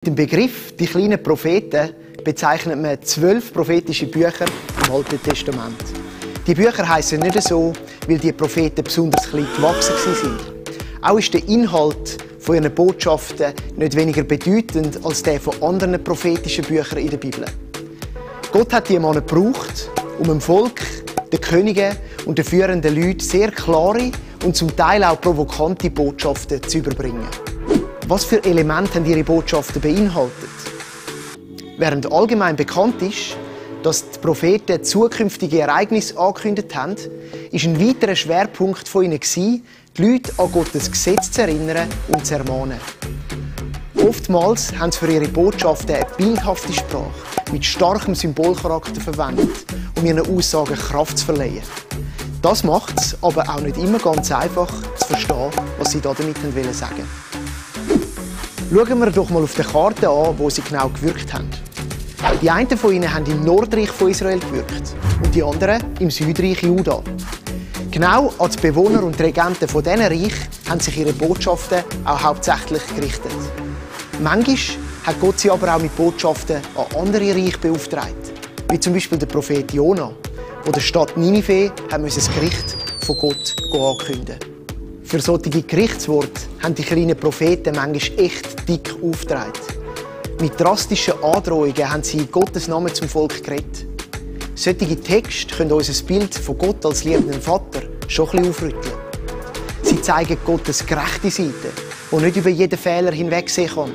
Mit dem Begriff «die kleinen Propheten» bezeichnet man 12 prophetische Bücher im Alten Testament. Die Bücher heissen nicht so, weil die Propheten besonders klein gewachsen sind. Auch ist der Inhalt von ihren Botschaften nicht weniger bedeutend als der von anderen prophetischen Büchern in der Bibel. Gott hat die Männer gebraucht, um dem Volk, den Königen und den führenden Leuten sehr klare und zum Teil auch provokante Botschaften zu überbringen. Was für Elemente haben ihre Botschaften beinhaltet? Während allgemein bekannt ist, dass die Propheten zukünftige Ereignisse angekündigt haben, ist ein weiterer Schwerpunkt von ihnen, die Leute an Gottes Gesetz zu erinnern und zu ermahnen. Oftmals haben sie für ihre Botschaften eine bildhafte Sprache mit starkem Symbolcharakter verwendet, um ihren Aussagen Kraft zu verleihen. Das macht es aber auch nicht immer ganz einfach zu verstehen, was sie damit sagen wollten. Schauen wir doch mal auf der Karte an, wo sie genau gewirkt haben. Die einen von ihnen haben im Nordreich von Israel gewirkt und die anderen im Südreich Juda. Genau an die Bewohner und Regenten von diesen Reich haben sich ihre Botschaften auch hauptsächlich gerichtet. Manchmal hat Gott sie aber auch mit Botschaften an andere Reiche beauftragt, wie zum Beispiel der Prophet Jona, der der Stadt Ninive das Gericht von Gott ankündigen. Für solche Gerichtsworte haben die kleinen Propheten manchmal echt dick aufgetragen. Mit drastischen Androhungen haben sie in Gottes Namen zum Volk geredet. Solche Texte können unser Bild von Gott als liebenden Vater schon ein bisschen aufrütteln. Sie zeigen Gottes gerechte Seite, die nicht über jeden Fehler hinwegsehen kann.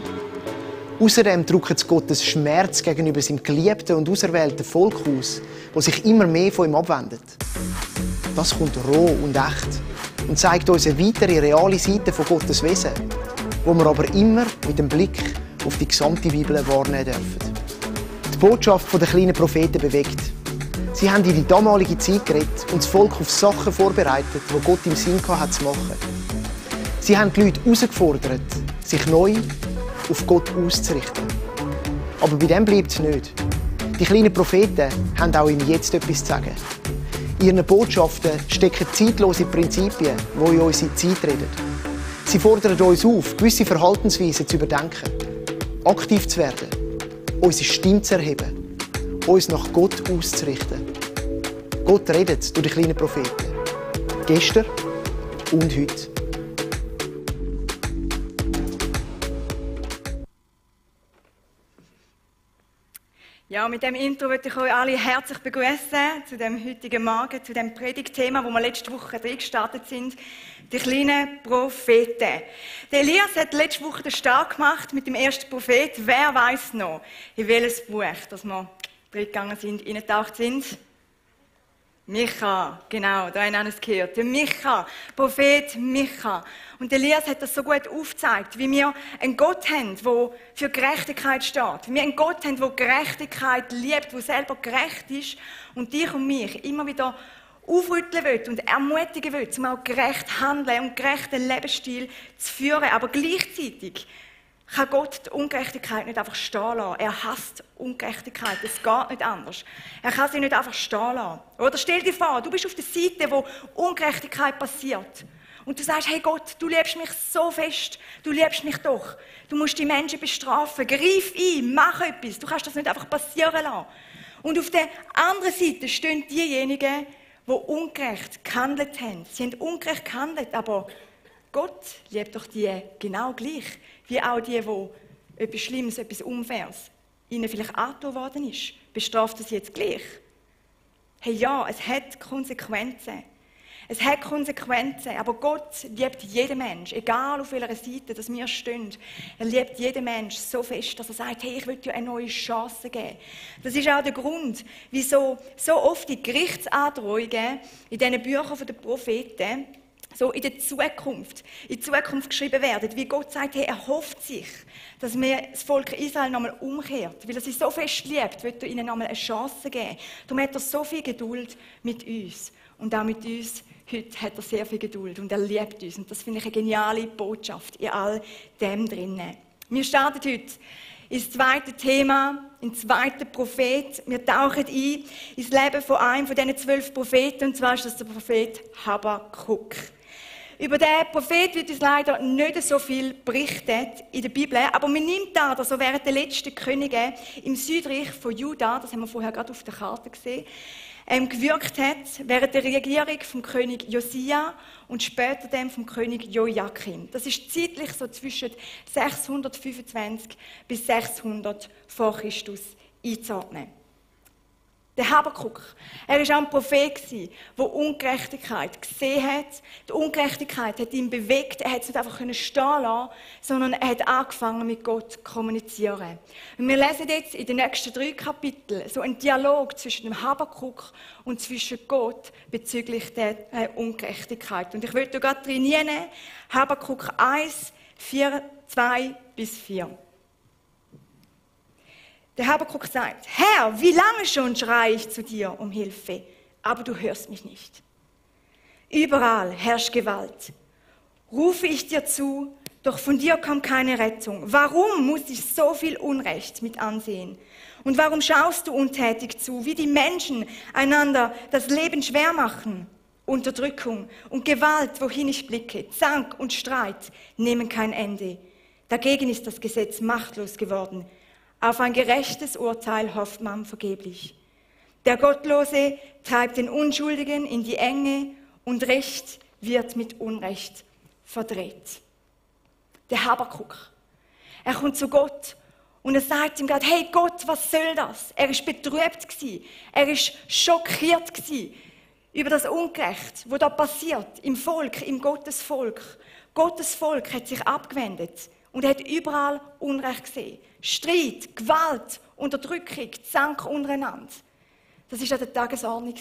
Außerdem drücken sie Gottes Schmerz gegenüber seinem geliebten und auserwählten Volk aus, das sich immer mehr von ihm abwendet. Das kommt roh und echt und zeigt uns eine weitere reale Seite von Gottes Wesen, wo wir aber immer mit dem Blick auf die gesamte Bibel wahrnehmen dürfen. Die Botschaft der kleinen Propheten bewegt. Sie haben in die damalige Zeit geredet und das Volk auf Sachen vorbereitet, die Gott im Sinn hatte zu machen. Sie haben die Leute herausgefordert, sich neu auf Gott auszurichten. Aber bei dem bleibt es nicht. Die kleinen Propheten haben auch im Jetzt etwas zu sagen. In ihren Botschaften stecken zeitlose Prinzipien, die in unsere Zeit reden. Sie fordern uns auf, gewisse Verhaltensweisen zu überdenken, aktiv zu werden, unsere Stimme zu erheben, uns nach Gott auszurichten. Gott redet durch die kleinen Propheten. Gestern und heute. Ja, mit dem Intro möchte ich euch alle herzlich begrüßen zu dem heutigen Morgen, zu dem Predigtthema, wo wir letzte Woche drin gestartet sind. Die kleinen Propheten. Der Elias hat letzte Woche den Start gemacht mit dem ersten Prophet. Wer weiß noch, in welches Buch, dass wir drin gegangen sind, eingetaucht sind? Micha, genau, da haben wir es gehört. Der Micha, Prophet Micha. Und Elias hat das so gut aufgezeigt, wie wir einen Gott haben, der für Gerechtigkeit steht. Wie wir einen Gott haben, der Gerechtigkeit liebt, der selber gerecht ist und dich und mich immer wieder aufrütteln will und ermutigen will, um auch gerecht handeln und gerechten Lebensstil zu führen. Aber gleichzeitig kann Gott die Ungerechtigkeit nicht einfach stehen lassen. Er hasst Ungerechtigkeit. Es geht nicht anders. Er kann sie nicht einfach stehen lassen. Oder stell dir vor, du bist auf der Seite, wo Ungerechtigkeit passiert. Und du sagst, hey Gott, du liebst mich so fest. Du liebst mich doch. Du musst die Menschen bestrafen. Greif ein, mach etwas. Du kannst das nicht einfach passieren lassen. Und auf der anderen Seite stehen diejenigen, die ungerecht gehandelt haben. Sie haben ungerecht gehandelt, aber Gott liebt doch die genau gleich, wie auch die etwas Schlimmes, etwas Unfaires ihnen vielleicht angetan worden ist. Bestraft es jetzt gleich? Hey ja, es hat Konsequenzen. Es hat Konsequenzen, aber Gott liebt jeden Mensch, egal auf welcher Seite dass wir stehen. Er liebt jeden Mensch so fest, dass er sagt, hey, ich will dir eine neue Chance geben. Das ist auch der Grund, wieso so oft die Gerichtsandrohungen in diesen Büchern der Propheten so in die Zukunft geschrieben werden. Wie Gott sagt, hey, er hofft sich, dass das Volk Israel nochmal umkehrt. Weil er sie so fest liebt, wird er ihnen nochmal eine Chance geben. Darum hat er so viel Geduld mit uns. Und auch mit uns heute hat er sehr viel Geduld und er liebt uns. Und das finde ich eine geniale Botschaft in all dem drinnen. Wir starten heute ins zweite Thema, ins zweite Prophet. Wir tauchen ein ins Leben von einem von diesen 12 Propheten, und zwar ist das der Prophet Habakuk. Über diesen Prophet wird uns leider nicht so viel berichtet in der Bibel, aber man nimmt an, dass er während der letzten Könige im Südreich von Juda, das haben wir vorher gerade auf der Karte gesehen, gewirkt hat, während der Regierung vom König Josia und später dem vom König Joachim. Das ist zeitlich so zwischen 625 bis 600 vor Christus einzuordnen. Der Habakuk, er war auch ein Prophet, der Ungerechtigkeit gesehen hat. Die Ungerechtigkeit hat ihn bewegt. Er hat es nicht einfach stehen lassen, sondern er hat angefangen, mit Gott zu kommunizieren. Und wir lesen jetzt in den nächsten 3 Kapiteln so einen Dialog zwischen dem Habakuk und zwischen Gott bezüglich der Ungerechtigkeit. Und ich möchte gerade drin nehmen, Habakuk 1, 4, 2 bis 4. Der Habakuk sagt, Herr, wie lange schon schreie ich zu dir um Hilfe, aber du hörst mich nicht. Überall herrscht Gewalt. Rufe ich dir zu, doch von dir kommt keine Rettung. Warum muss ich so viel Unrecht mit ansehen? Und warum schaust du untätig zu, wie die Menschen einander das Leben schwer machen? Unterdrückung und Gewalt, wohin ich blicke, Zank und Streit nehmen kein Ende. Dagegen ist das Gesetz machtlos geworden. Auf ein gerechtes Urteil hofft man vergeblich. Der Gottlose treibt den Unschuldigen in die Enge und Recht wird mit Unrecht verdreht. Der Habakuk, er kommt zu Gott und er sagt ihm gerade, hey Gott, was soll das? Er ist betrübt gewesen, er ist schockiert gewesen über das Ungerecht, was da passiert im Volk, im Gottesvolk. Gottes Volk hat sich abgewendet. Und er hat überall Unrecht gesehen. Streit, Gewalt, Unterdrückung, Zank untereinander. Das war an der Tagesordnung.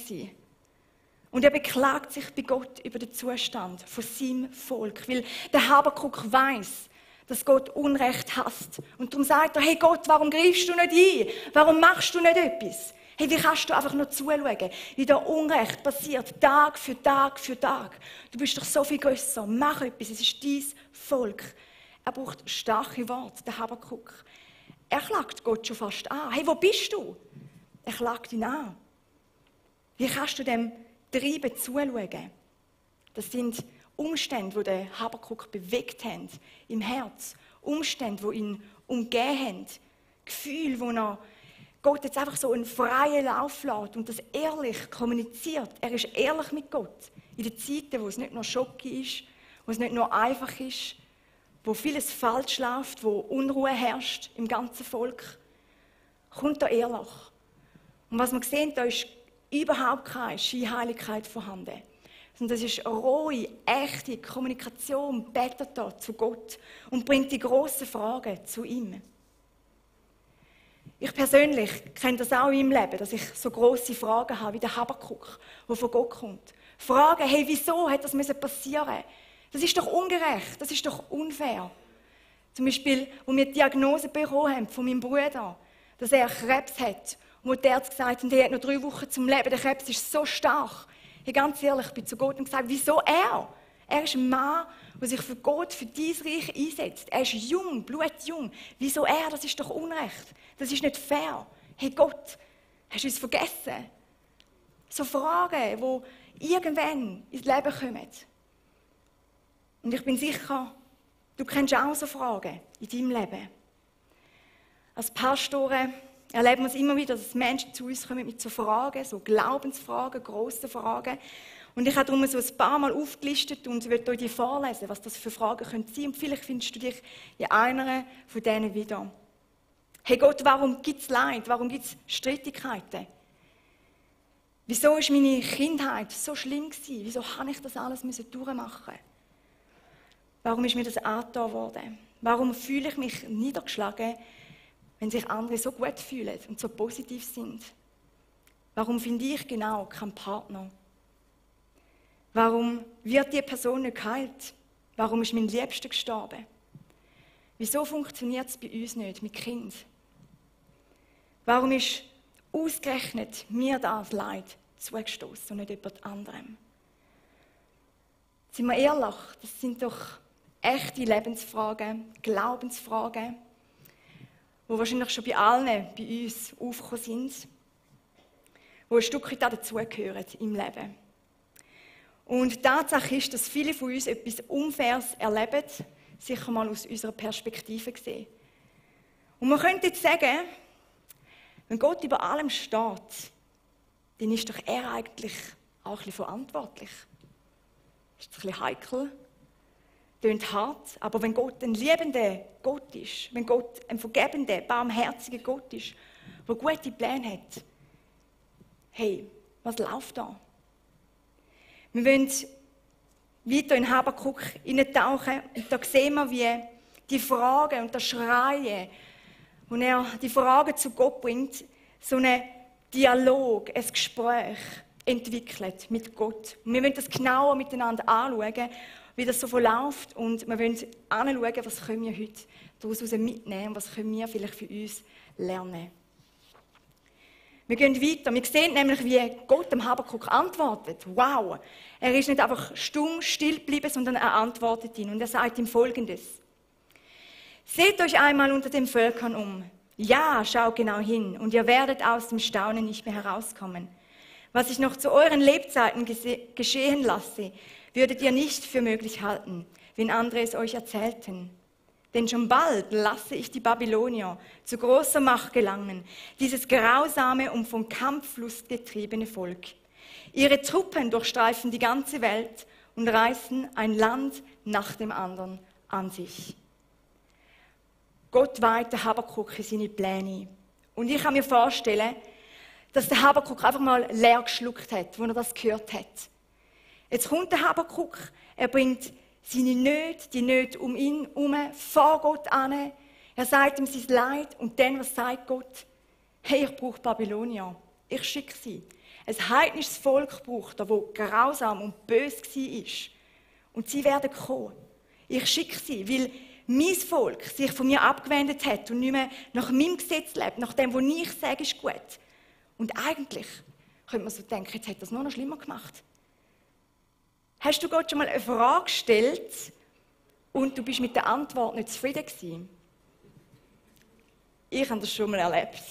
Und er beklagt sich bei Gott über den Zustand von seinem Volk. Weil der Habakuk weiss, dass Gott Unrecht hasst. Und darum sagt er, hey Gott, warum greifst du nicht ein? Warum machst du nicht etwas? Hey, wie kannst du einfach nur zuschauen, wie da Unrecht passiert, Tag für Tag für Tag? Du bist doch so viel grösser. Mach etwas, es ist dein Volk. Er braucht starke Worte, der Habakuk. Er klagt Gott schon fast an. Hey, wo bist du? Er klagt ihn an. Wie kannst du dem Treiben zuschauen? Das sind Umstände, die den Habakuk bewegt haben im Herz. Umstände, die ihn umgeben haben. Gefühle, wo er Gott jetzt einfach so einen freien Lauf lässt und das ehrlich kommuniziert. Er ist ehrlich mit Gott. In den Zeiten, wo es nicht nur Schock ist, wo es nicht nur einfach ist, wo vieles falsch läuft, wo Unruhe herrscht im ganzen Volk, kommt er ehrlich. Und was wir sehen, da ist überhaupt keine Scheinheiligkeit vorhanden. Sondern das ist eine rohe, echte Kommunikation, betet da zu Gott und bringt die grossen Fragen zu ihm. Ich persönlich kenne das auch in meinem Leben, dass ich so grosse Fragen habe wie der Habakuk, der von Gott kommt. Fragen, hey, wieso hat das passieren? Das ist doch ungerecht, das ist doch unfair. Zum Beispiel, wo wir die Diagnose bekommen haben von meinem Bruder, dass er Krebs hat. Und wo die Ärzte gesagt haben, er hat noch 3 Wochen zum Leben, der Krebs ist so stark. Ich ganz ehrlich, ich bin zu Gott und gesagt, wieso er? Er ist ein Mann, der sich für Gott, für dein Reich einsetzt. Er ist jung, blutjung. Wieso er? Das ist doch Unrecht. Das ist nicht fair. Hey Gott, hast du uns vergessen? So Fragen, die irgendwann ins Leben kommen. Und ich bin sicher, du kennst auch so Fragen in deinem Leben. Als Pastoren erleben wir es immer wieder, dass Menschen zu uns kommen mit so Fragen, so Glaubensfragen, grossen Fragen. Und ich habe darum so ein paar Mal aufgelistet und will euch die vorlesen, was das für Fragen sein können. Und vielleicht findest du dich in einer von denen wieder. Hey Gott, warum gibt es Leid? Warum gibt es Streitigkeiten? Wieso war meine Kindheit so schlimm gewesen? Wieso habe ich das alles durchmachen? Warum ist mir das angetan worden? Warum fühle ich mich niedergeschlagen, wenn sich andere so gut fühlen und so positiv sind? Warum finde ich genau keinen Partner? Warum wird die Person nicht geheilt? Warum ist mein Liebster gestorben? Wieso funktioniert es bei uns nicht mit Kind? Warum ist ausgerechnet mir das Leid zugestoßen und nicht jemand anderem? Sind wir ehrlich, das sind doch echte Lebensfragen, Glaubensfragen, die wahrscheinlich schon bei allen bei uns aufgekommen sind, die ein Stück weit dazugehören im Leben. Und die Tatsache ist, dass viele von uns etwas Unfaires erleben, sicher mal aus unserer Perspektive gesehen. Und man könnte jetzt sagen, wenn Gott über allem steht, dann ist doch er eigentlich auch ein bisschen verantwortlich. Das ist ein bisschen heikel, klingt hart, aber wenn Gott ein liebender Gott ist, wenn Gott ein vergebender, barmherziger Gott ist, der gute Pläne hat, hey, was läuft da? Wir wollen weiter in Habakuk hineintauchen und da sehen wir, wie die Fragen und das Schreien, und er die Fragen zu Gott bringt, so einen Dialog, ein Gespräch entwickelt mit Gott. Und wir wollen das genauer miteinander anschauen, wie das so verläuft, und wir wollen anschauen, was können wir heute daraus mitnehmen und was können wir vielleicht für uns lernen. Wir gehen weiter. Wir sehen nämlich, wie Gott dem Habakuk antwortet. Wow! Er ist nicht einfach stumm, still geblieben, sondern er antwortet ihm. Und er sagt ihm Folgendes. Seht euch einmal unter den Völkern um. Ja, schaut genau hin, und ihr werdet aus dem Staunen nicht mehr herauskommen. Was ich noch zu euren Lebzeiten geschehen lasse, würdet ihr nicht für möglich halten, wenn andere es euch erzählten. Denn schon bald lasse ich die Babylonier zu großer Macht gelangen, dieses grausame und vom Kampflust getriebene Volk. Ihre Truppen durchstreifen die ganze Welt und reißen ein Land nach dem anderen an sich. Gott weiht den Habakuk in seine Pläne. Und ich kann mir vorstellen, dass der Habakuk einfach mal leer geschluckt hat, als er das gehört hat. Jetzt kommt der Habakuk, er bringt seine Nöte, die Nöte um ihn herum, vor Gott an. Er sagt ihm sein Leid und dann, was sagt Gott? Hey, ich brauche Babylonier. Ich schicke sie. Ein heidnisches Volk braucht er, das grausam und böse war. Und sie werden kommen. Ich schicke sie, weil mein Volk sich von mir abgewendet hat und nicht mehr nach meinem Gesetz lebt, nach dem, was ich sage, ist gut. Und eigentlich könnte man so denken, jetzt hat er es nur noch schlimmer gemacht. Hast du Gott schon mal eine Frage gestellt und du bist mit der Antwort nicht zufrieden gewesen? Ich habe das schon mal erlebt.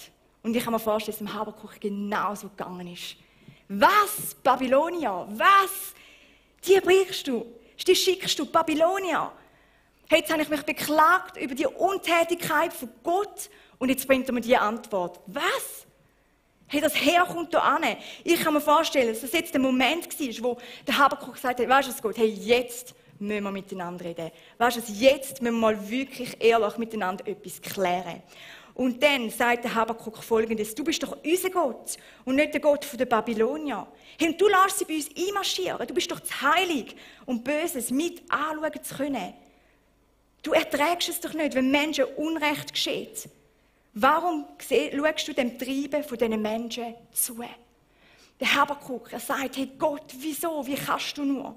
Und ich kann mir vorstellen, dass es dem Habakuk genauso gegangen ist. Was? Babylonier? Was? Die bringst du? Die schickst du? Babylonier? Jetzt habe ich mich beklagt über die Untätigkeit von Gott und jetzt bringt er mir die Antwort. Was? Hey, das Heer kommt da an. Ich kann mir vorstellen, dass das jetzt der Moment war, wo der Habakuk gesagt hat, weißt du was, Gott, hey, jetzt müssen wir miteinander reden. Weißt du was, jetzt müssen wir mal wirklich ehrlich miteinander etwas klären. Und dann sagt der Habakuk Folgendes: Du bist doch unser Gott und nicht der Gott der Babylonier. Hey, und du lässt sie bei uns einmarschieren. Du bist doch zu heilig und Böses mit anschauen zu können. Du erträgst es doch nicht, wenn Menschen Unrecht geschieht. Warum schaust du dem Treiben von diesen Menschen zu? Der Habakuk, er sagt, hey Gott, wieso, wie kannst du nur?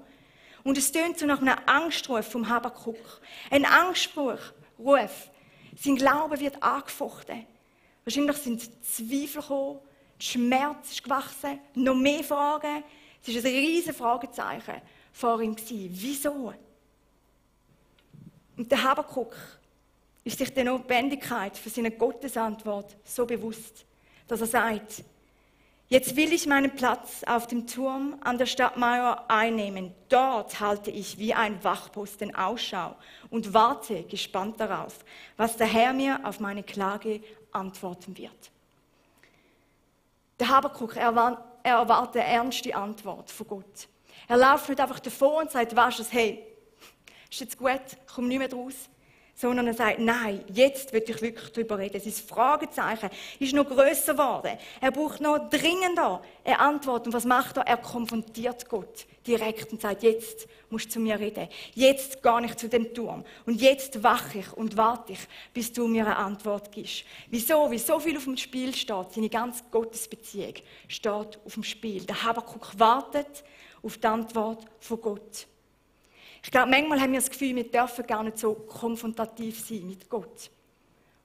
Und es tönt so nach einem Angstruf vom Habakuk. Ein Angstruf. Sein Glaube wird angefochten. Wahrscheinlich sind Zweifel gekommen, Schmerz ist gewachsen, noch mehr Fragen. Es war ein riesiges Fragezeichen vor ihm. Wieso? Und der Habakuk ist sich der Notwendigkeit für seine Gottesantwort so bewusst, dass er sagt, jetzt will ich meinen Platz auf dem Turm an der Stadtmauer einnehmen. Dort halte ich wie ein Wachposten Ausschau und warte gespannt darauf, was der Herr mir auf meine Klage antworten wird. Der Habakuk, er erwartet eine ernste Antwort von Gott. Er läuft nicht einfach davor und sagt, weißt du, hey, ist jetzt gut, komm nicht mehr draus. Sondern er sagt, nein, jetzt will ich wirklich darüber reden. Sein Fragezeichen ist noch grösser geworden. Er braucht noch dringender eine Antwort. Und was macht er? Er konfrontiert Gott direkt und sagt, jetzt musst du zu mir reden. Jetzt gehe ich zu dem Turm. Und jetzt wache ich und warte ich, bis du mir eine Antwort gibst. Wieso? Wie so viel auf dem Spiel steht. Seine ganze Gottesbeziehung steht auf dem Spiel. Der Habakuk wartet auf die Antwort von Gott. Ich glaube, manchmal haben wir das Gefühl, wir dürfen gar nicht so konfrontativ sein mit Gott.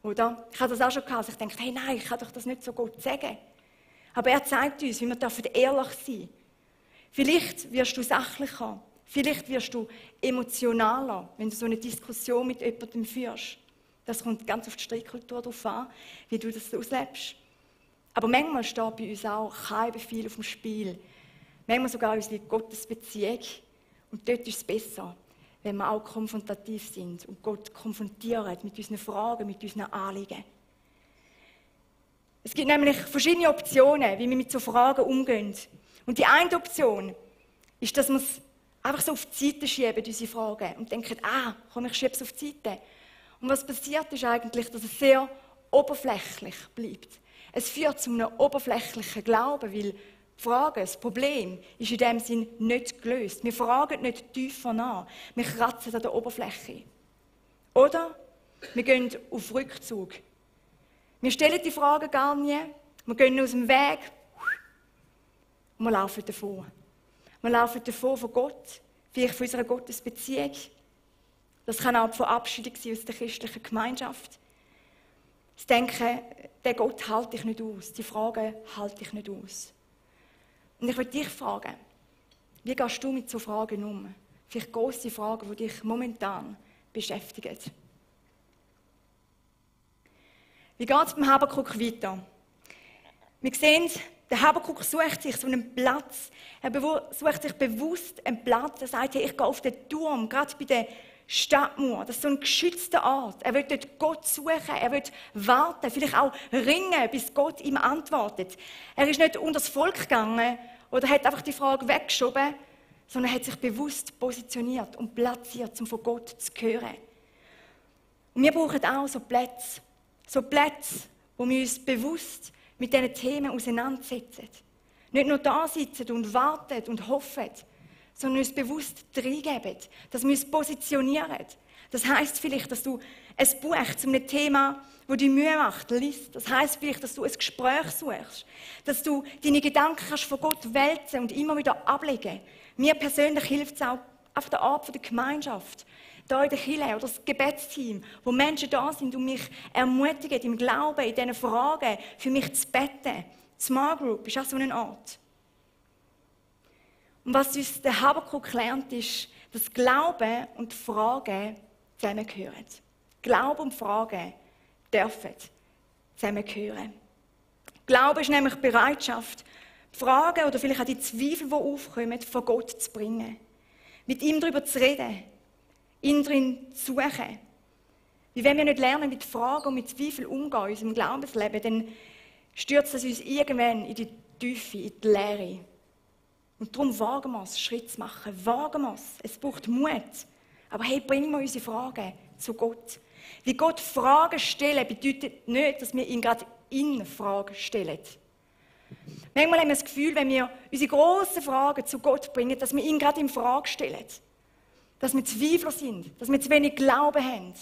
Oder? Ich habe das auch schon gehabt. Ich denke, hey, nein, ich kann doch das nicht so Gott sagen. Aber er zeigt uns, wie wir ehrlich sein dürfen. Vielleicht wirst du sachlicher. Vielleicht wirst du emotionaler, wenn du so eine Diskussion mit jemandem führst. Das kommt ganz auf die Streitkultur drauf an, wie du das auslebst. Aber manchmal steht bei uns auch kein Befehl auf dem Spiel. manchmal sogar unsere Gottesbeziehung. Und dort ist es besser, wenn wir auch konfrontativ sind und Gott konfrontieren mit unseren Fragen, mit unseren Anliegen. Es gibt nämlich verschiedene Optionen, wie wir mit so Fragen umgehen. Und die eine Option ist, dass wir es einfach so auf die Seite schieben, unsere Fragen, und denken, komm, ich schiebe es auf die Seite. Und was passiert ist eigentlich, dass es sehr oberflächlich bleibt. Es führt zu einem oberflächlichen Glauben, weil die Frage, das Problem ist in dem Sinn nicht gelöst. Wir fragen nicht tiefer nach, wir kratzen an der Oberfläche. Oder wir gehen auf Rückzug. Wir stellen die Fragen gar nie, wir gehen aus dem Weg und wir laufen davon. Wir laufen davon von Gott, vielleicht von unserer Gottesbeziehung. Das kann auch die Verabschiedung sein aus der christlichen Gemeinschaft. Das Denken, den Gott halte ich nicht aus, die Fragen halte ich nicht aus. Und ich will dich fragen, wie gehst du mit so Fragen um? Vielleicht grosse Fragen, die dich momentan beschäftigen. Wie geht es beim Habakuk weiter? Wir sehen, der Habakuk sucht sich so einen Platz. Er sucht sich bewusst einen Platz. Er sagt, hey, ich gehe auf den Turm, gerade bei der Stadtmauer. Das ist so ein geschützter Ort. Er will dort Gott suchen. Er will warten, vielleicht auch ringen, bis Gott ihm antwortet. Er ist nicht unter das Volk gegangen oder hat einfach die Frage weggeschoben, sondern er hat sich bewusst positioniert und platziert, um von Gott zu hören. Und wir brauchen auch so Plätze, wo wir uns bewusst mit diesen Themen auseinandersetzen. Nicht nur da sitzen und warten und hoffen, sondern uns bewusst reingeben, dass wir uns positionieren. Das heisst vielleicht, dass du ein Buch zu einem Thema, das dir Mühe macht, liest. Das heisst vielleicht, dass du ein Gespräch suchst, dass du deine Gedanken kannst von Gott wälzen und immer wieder ablegen. Mir persönlich hilft es auch auf der Art der Gemeinschaft, da in der Kirche oder das Gebetsteam, wo Menschen da sind und mich ermutigen, im Glauben, in diesen Fragen für mich zu beten. Die Small Group ist auch so ein Ort. Und was uns der Habakuk lernt, ist, dass Glauben und Fragen zusammengehören. Glauben und Fragen dürfen zusammengehören. Glaube ist nämlich die Bereitschaft, die Fragen oder vielleicht auch die Zweifel, die aufkommen, vor Gott zu bringen. Mit ihm darüber zu reden, ihn darin zu suchen. Wie wenn wir nicht lernen, mit Fragen und mit Zweifeln umgehen in unserem Glaubensleben, dann stürzt es uns irgendwann in die Tiefe, in die Leere. Und darum wagen wir es, Schritt zu machen. Wagen wir es. Es braucht Mut. Aber hey, bringen wir unsere Fragen zu Gott. Wie Gott Fragen stellen, bedeutet nicht, dass wir ihn gerade in Fragen stellen. Manchmal haben wir das Gefühl, wenn wir unsere grossen Fragen zu Gott bringen, dass wir ihn gerade in Frage stellen. Dass wir Zweifler sind, dass wir zu wenig Glauben haben.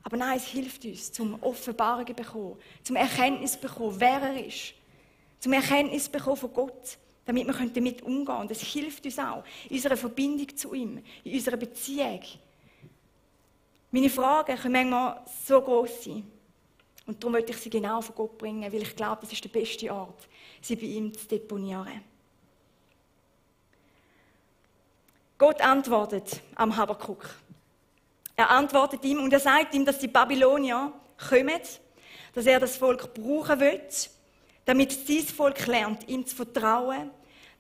Aber nein, es hilft uns, zum Offenbarungen zu bekommen, zum Erkenntnis zu bekommen, wer er ist. Zum Erkenntnis zu bekommen von Gott, damit wir damit umgehen können. Und es hilft uns auch in unserer Verbindung zu ihm, in unserer Beziehung. Meine Fragen können manchmal so gross sein. Und darum möchte ich sie genau von Gott bringen, weil ich glaube, das ist der beste Ort, sie bei ihm zu deponieren. Gott antwortet am Habakuk. Er antwortet ihm und er sagt ihm, dass die Babylonier kommen, dass er das Volk brauchen will, damit sein Volk lernt, ihm zu vertrauen,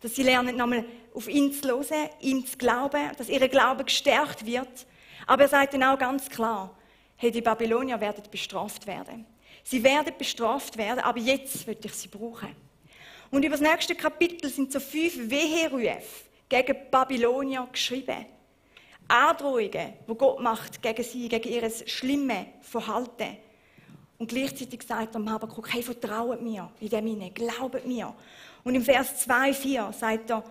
dass sie lernen, nochmal auf ihn zu hören, ihm zu glauben, dass ihr Glaube gestärkt wird. Aber er sagt dann auch ganz klar, hey, die Babylonier werden bestraft werden. Sie werden bestraft werden, aber jetzt will ich sie brauchen. Und über das nächste Kapitel sind so 5 Weherufe gegen die Babylonier geschrieben. Androhungen, die Gott macht gegen sie, gegen ihr schlimmes Verhalten. Und gleichzeitig sagt er am Habakuk, hey, vertraut mir in dem hinein, glaubt mir. Und im Vers 2,4 sagt er,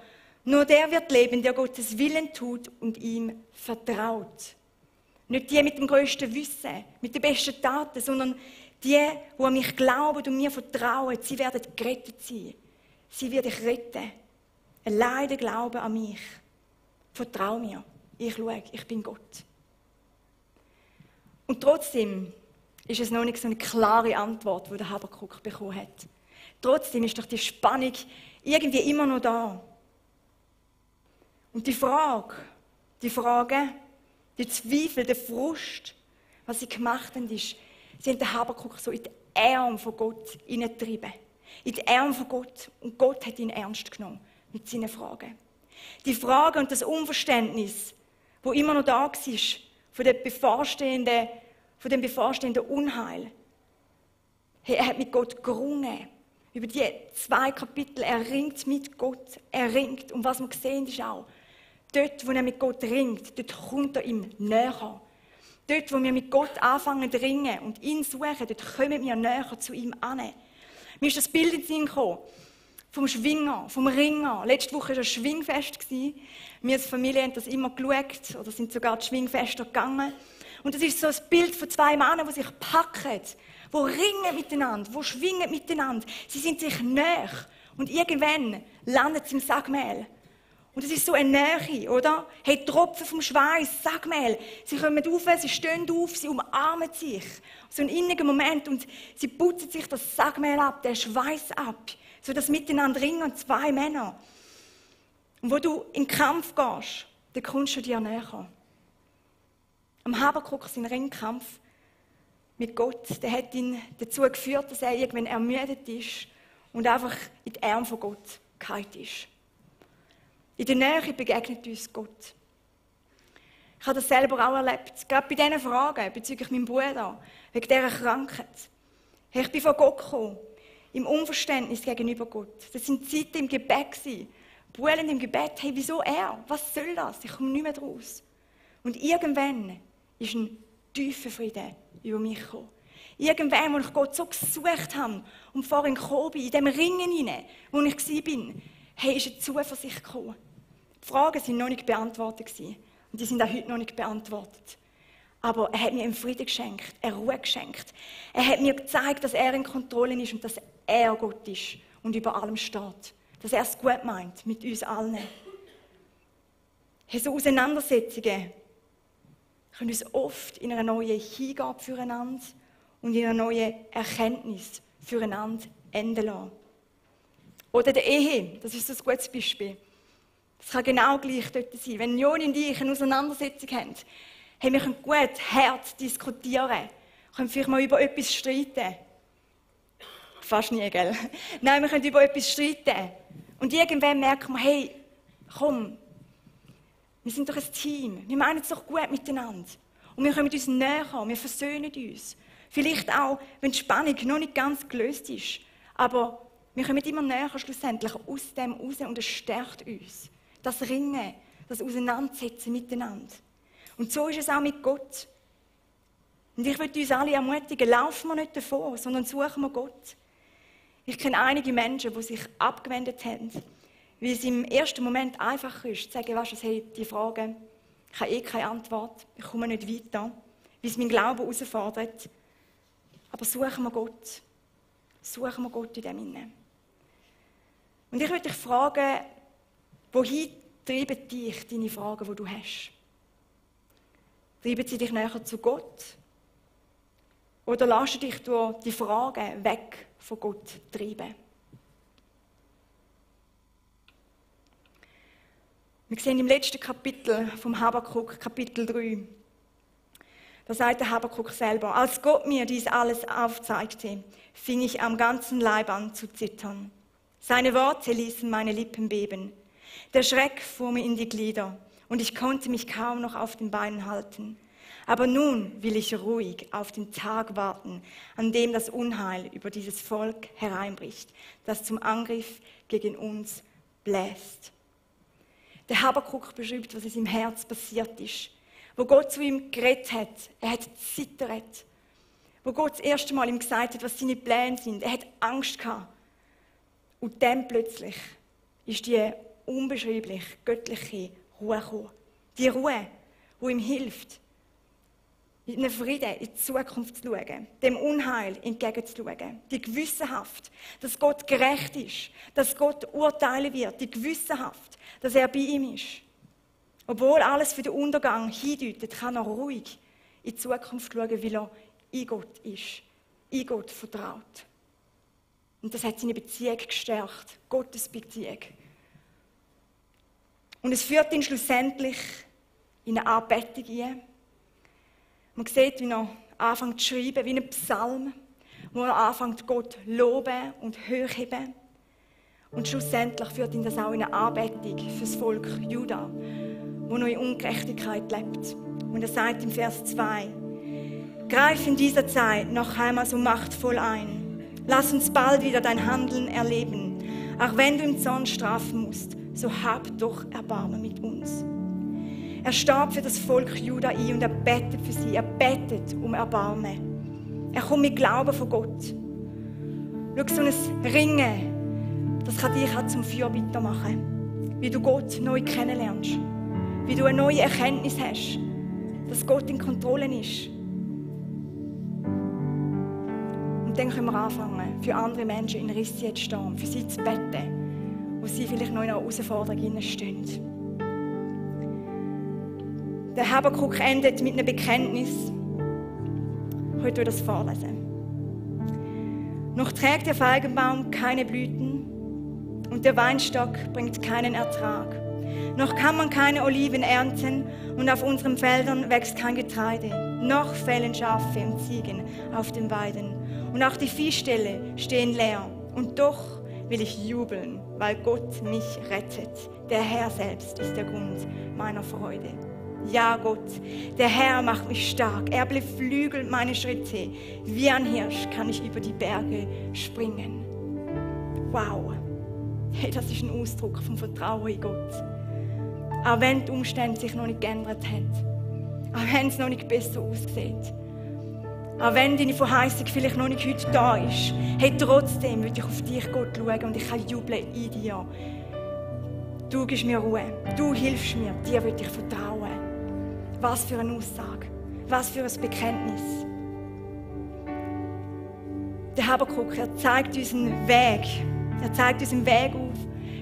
nur der wird leben, der Gottes Willen tut und ihm vertraut. Nicht die mit dem grössten Wissen, mit den besten Taten, sondern die an mich glauben und mir vertrauen, sie werden gerettet sein. Sie wird dich retten. Allein der Glaube an mich. Vertrau mir. Ich schaue, ich bin Gott. Und trotzdem ist es noch nicht so eine klare Antwort, die der Habakuk bekommen hat. Trotzdem ist doch die Spannung irgendwie immer noch da. Und die Fragen, die Zweifel, der Frust, was sie gemacht haben, ist, sie haben den Habakuk so in die Arme von Gott hineingetrieben. In die Arme von Gott. Und Gott hat ihn ernst genommen. mit seinen Fragen. Die Fragen und das Unverständnis, wo immer noch da war, von dem bevorstehenden Unheil. Hey, er hat mit Gott gerungen. Über die 2 Kapitel, er ringt mit Gott. Er ringt. Und was wir sehen, ist auch, dort, wo er mit Gott ringt, dort kommt er ihm näher. Dort, wo wir mit Gott anfangen zu ringen und ihn suchen, dort kommen wir näher zu ihm an. Mir ist das Bild in den Sinn gekommen, vom Schwinger, vom Ringer. Letzte Woche war ein Schwingfest. Wir als Familie haben das immer geschaut oder sind sogar zu Schwingfester gegangen. Und das ist so ein Bild von 2 Männern, die sich packen, die ringen miteinander, die schwingen miteinander. Sie sind sich näher. Und irgendwann landet sie im Sackmehl. Und es ist so eine Nähe, oder? Hey, Tropfen vom Schweiß, Sackmehl. Sie kommen auf, sie stehen auf, sie umarmen sich. So ein inniger Moment. Und sie putzen sich das Sackmehl ab, den Schweiß ab. So das Miteinander ringen 2 Männer. Und wo du in den Kampf gehst, dann kommst du dir näher. Am Habakuk, sein Ringkampf mit Gott, der hat ihn dazu geführt, dass er irgendwann ermüdet ist und einfach in die Arme von Gott gefallen ist. In der Nähe begegnet uns Gott. Ich habe das selber auch erlebt, gerade bei diesen Fragen bezüglich meinem Bruder, wegen dieser Krankheit. Hey, ich bin von Gott gekommen, im Unverständnis gegenüber Gott. Das waren Zeiten im Gebet, brüllend im Gebet. Hey, wieso er? Was soll das? Ich komme nicht mehr draus. Und irgendwann ist ein tiefer Frieden über mich gekommen. Irgendwann, als ich Gott so gesucht habe und vorhin gekommen bin, in dem Ringen hinein, wo ich war, hey, ist eine Zuversicht gekommen. Die Fragen waren noch nicht beantwortet und die sind auch heute noch nicht beantwortet. Aber er hat mir einen Frieden geschenkt, eine Ruhe geschenkt. Er hat mir gezeigt, dass er in Kontrolle ist und dass er Gott ist und über allem steht. Dass er es gut meint mit uns allen. Hey, so Auseinandersetzungen können uns oft in einer neuen Hingabe füreinander und in einer neuen Erkenntnis füreinander enden lassen. Oder der Ehe, das ist so ein gutes Beispiel. Das kann genau gleich dort sein. Wenn Joni und ich eine Auseinandersetzung haben, hey, wir können gut hart diskutieren, können vielleicht mal über etwas streiten. Fast nie, gell? Nein, wir können über etwas streiten. Und irgendwann merken wir, hey, komm, wir sind doch ein Team. Wir meinen es doch gut miteinander. Und wir kommen uns näher, wir versöhnen uns. Vielleicht auch, wenn die Spannung noch nicht ganz gelöst ist. Aber wir kommen immer näher schlussendlich aus dem raus und es stärkt uns. Das Ringen, das Auseinandersetzen miteinander. Und so ist es auch mit Gott. Und ich möchte uns alle ermutigen, laufen wir nicht davon, sondern suchen wir Gott. Ich kenne einige Menschen, die sich abgewendet haben, weil es im ersten Moment einfach ist, zu sagen, weißt du, hey, die Frage, ich habe keine Antwort, ich komme nicht weiter, weil es meinen Glauben herausfordert. Aber suchen wir Gott. Suchen wir Gott in dem Sinne. Und ich möchte dich fragen, wohin treiben dich deine Fragen, die du hast? Treiben sie dich näher zu Gott? Oder lässt du dich durch die Fragen weg von Gott treiben? Wir sehen im letzten Kapitel vom Habakuk, Kapitel 3, da sagt der Habakuk selber, als Gott mir dies alles aufzeigte, fing ich am ganzen Leib an zu zittern. Seine Worte ließen meine Lippen beben. Der Schreck fuhr mir in die Glieder und ich konnte mich kaum noch auf den Beinen halten. Aber nun will ich ruhig auf den Tag warten, an dem das Unheil über dieses Volk hereinbricht, das zum Angriff gegen uns bläst. Der Habakuk beschreibt, was in seinem Herz passiert ist. Wo Gott zu ihm geredet hat, er hat zittert. Wo Gott das erste Mal ihm gesagt hat, was seine Pläne sind, er hat Angst gehabt. Und dann plötzlich ist die unbeschreiblich göttliche Ruhe gekommen. Die Ruhe, die ihm hilft, mit einem Frieden in die Zukunft zu schauen, dem Unheil entgegenzuschauen. Die Gewissenhaft, dass Gott gerecht ist, dass Gott urteilen wird, die Gewissenhaft, dass er bei ihm ist. Obwohl alles für den Untergang hindeutet, kann er ruhig in die Zukunft schauen, weil er in Gott ist, in Gott vertraut. Und das hat seine Beziehung gestärkt, Gottes Beziehung. Und es führt ihn schlussendlich in eine Anbetung ein. Man sieht, wie er anfängt zu schreiben, wie ein Psalm, wo er anfängt, Gott loben und hochheben. Und schlussendlich führt ihn das auch in eine Anbetung für das Volk Juda, wo noch in Ungerechtigkeit lebt. Und er sagt im Vers 2, greif in dieser Zeit noch einmal so machtvoll ein. Lass uns bald wieder dein Handeln erleben. Auch wenn du im Zorn strafen musst, so hab doch Erbarmen mit uns. Er starb für das Volk Juda ein und er betet für sie. Er betet um Erbarmen. Er kommt mit Glauben von Gott. Schau, so ein Ringen, das kann dich auch zum Fürbitter machen. Wie du Gott neu kennenlernst. Wie du eine neue Erkenntnis hast, dass Gott in Kontrolle ist. Und dann können wir anfangen, für andere Menschen in Rissi zu stehen, für sie zu beten, wo sie vielleicht noch in einer Herausforderung stehen. Der Habakuk endet mit einem Bekenntnis. Heute das vorlesen. Noch trägt der Feigenbaum keine Blüten und der Weinstock bringt keinen Ertrag. Noch kann man keine Oliven ernten und auf unseren Feldern wächst kein Getreide. Noch fehlen Schafe und Ziegen auf den Weiden und auch die Viehställe stehen leer. Und doch will ich jubeln, weil Gott mich rettet. Der Herr selbst ist der Grund meiner Freude. Ja, Gott, der Herr macht mich stark. Er beflügelt meine Schritte. Wie ein Hirsch kann ich über die Berge springen. Wow, hey, das ist ein Ausdruck vom Vertrauen in Gott. Auch wenn die Umstände sich noch nicht geändert haben. Auch wenn es noch nicht besser aussieht. Auch wenn deine Verheißung vielleicht noch nicht heute da ist. Hey, trotzdem will ich auf dich, Gott, schauen und ich kann jubeln in dir. Du gibst mir Ruhe. Du hilfst mir. Dir will ich vertrauen. Was für eine Aussage. Was für ein Bekenntnis. Der Habakuk, er zeigt uns einen Weg. Er zeigt uns einen Weg auf,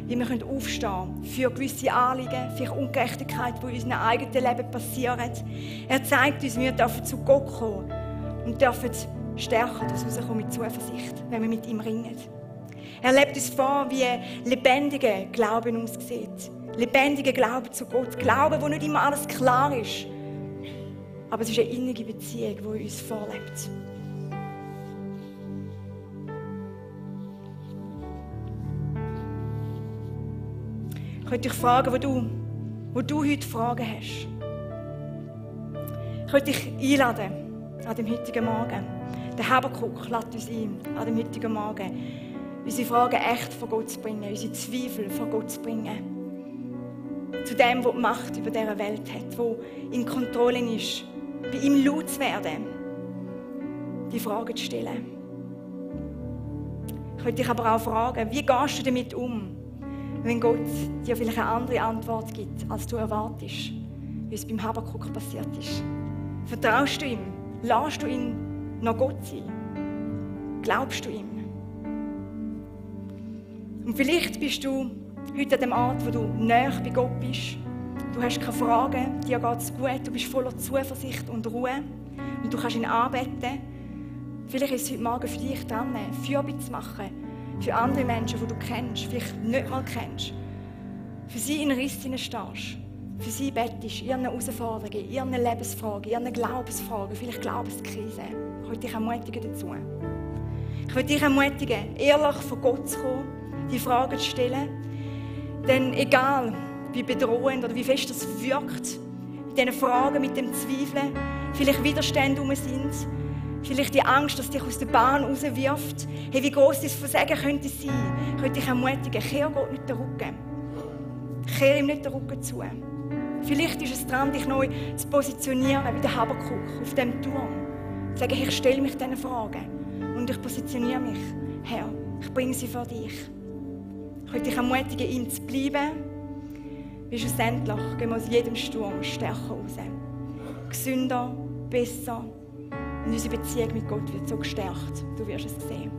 wie wir aufstehen können für gewisse Anliegen, für Ungerechtigkeit, die in unserem eigenen Leben passiert. Er zeigt uns, wie wir zu Gott kommen und dürfen stärker daraus rauskommen mit Zuversicht, wenn wir mit ihm ringen. Er lebt uns vor, wie lebendiger Glauben aussieht. Lebendiger Glaube zu Gott. Glaube, wo nicht immer alles klar ist. Aber es ist eine innige Beziehung, die uns vorlebt. Ich möchte dich fragen, wo du heute Fragen hast. Ich möchte dich einladen an dem heutigen Morgen. Der Habakuk lädt uns ein, an dem heutigen Morgen, unsere Fragen echt vor Gott zu bringen, unsere Zweifel vor Gott zu bringen. Zu dem, der die Macht über diese Welt hat, der in Kontrolle ist, bei ihm laut zu werden, die Fragen zu stellen. Ich möchte dich aber auch fragen, wie gehst du damit um, wenn Gott dir vielleicht eine andere Antwort gibt, als du erwartest, wie es beim Habakuk passiert ist? Vertraust du ihm? Lässt du ihn noch Gott sein? Glaubst du ihm? Und vielleicht bist du heute an dem Ort, wo du näher bei Gott bist. Du hast keine Fragen, dir geht es gut, du bist voller Zuversicht und Ruhe und du kannst ihn anbeten. Vielleicht ist es heute Morgen für dich dran, Fürbitte zu machen für andere Menschen, die du kennst, vielleicht nicht mal kennst. Für sie in Riss stehst, für sie bettest, ihren Herausforderungen, ihren Lebensfragen, ihren Glaubensfragen, vielleicht Glaubenskrise. Ich möchte dich ermutigen dazu. Ich möchte dich ermutigen, ehrlich vor Gott zu kommen, die Fragen zu stellen. Denn egal, wie bedrohend oder wie fest das wirkt, mit diesen Fragen, mit dem Zweifeln, vielleicht Widerstände sind, vielleicht die Angst, dass dich aus der Bahn rauswirft, hey, wie gross das Versagen könnte sein, könnte ich ermutigen, kehr Gott nicht den Rücken. Kehr ihm nicht den Rücken zu. Vielleicht ist es dran, dich neu zu positionieren, wie der Habakuk auf dem Turm. Zu sagen, ich stelle mich diesen Fragen und ich positioniere mich. Herr, ich bringe sie vor dich. Ich möchte dich ermutigen, ihm zu bleiben, weil schlussendlich gehen wir aus jedem Sturm stärker raus. Gesünder, besser und unsere Beziehung mit Gott wird so gestärkt. Du wirst es sehen.